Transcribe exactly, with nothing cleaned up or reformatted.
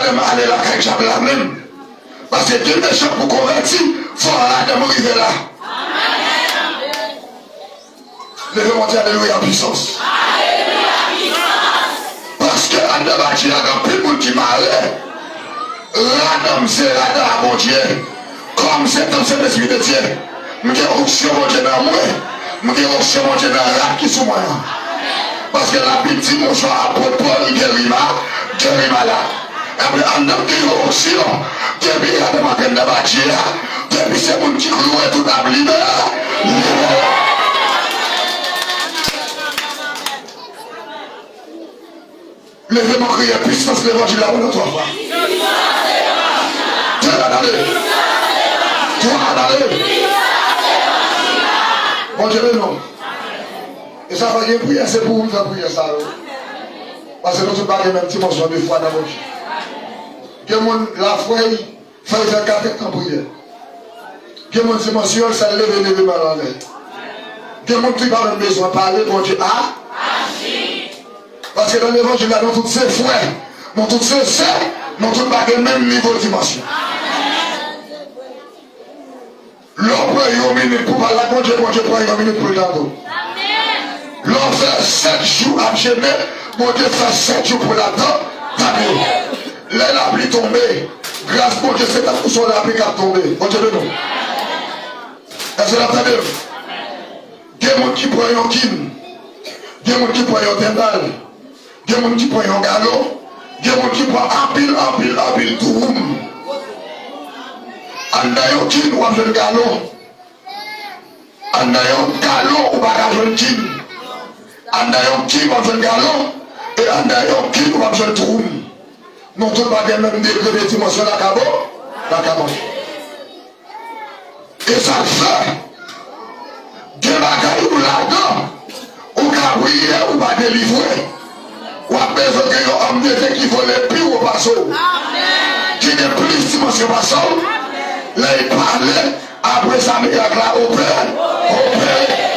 Adanm ale lakay dyab la menm. Paske gen de jan pou konvèti, fò Adanm rive la. Leve, Bondye, alelouya, pwisans. Paske anndan badji a, gen anpil moun ki mare. Rad an m se rad a Bondye. Kò m se tanp Sentespri de Dye. M gen onksyon Bondye nan mwen. M gen onksyon Bondye nan rad ki sou mwen an. Paske Labib di, bonjwa, apot Pòl geri ma, geri malad. Epi anndan m gen yon onksyon. Depi Adanm antre anndan badji a, depi se moun ki klouwe, tout ap libere. Libere. Leve men w, kriye, pwisans levanjil la pandan twa fwa. De, tande. Twa, tande. Bondye beni w. E sa fè gen priyè, se pou ou m fè priyè sa yo. Paske nou tout pa gen menm dimansyon de fwa nan Bondye. Gen moun lafwa l fè l fè katretan priyè. Gen moun dimansyon l, se leve, leve men l anlè. Gen moun ki pa menm bezwen pale, Bondye a aji. Paske nan levanjil la, nou tout se frè, nou tout se sè, nou tout pa gen menm nivo dimansyon. Lè w pran yon minit pou pale ak Bondye, Bondye pran yon minit pou l tande w. Lè w fè sèt jou ap jene, Bondye fè sèt jou pou l ap tan-, tande w. Lè lapli tonbe, gras Bondye se tankou se yon lapli k ap tonbe. Bondye beni w. Èske n ap tande m? Gen moun ki pran yon kin, gen moun ki pran yon tendal, gen moun ki pran yon galon, gen moun ki pran anpil, anpil, anpil twou. Anndan yon kin, w ap jwenn galon. Anndan yon galon, ou pa ka jwenn kin. Anndan yon kin, w ap jwenn galon. E anndan yon kin, w ap jwenn twou. Nou tout pa gen menm degre de dimansyon lakabon, lakabon. E sa k fè, gen bagay ou ladan, ou ka priye, ou pa delivre. W ap bezwen gen yon òm de Dye ki vole pi wo pase w, ki gen plis dimansyon pase w. Lè l pale, apre sa, mirak la opere, opere.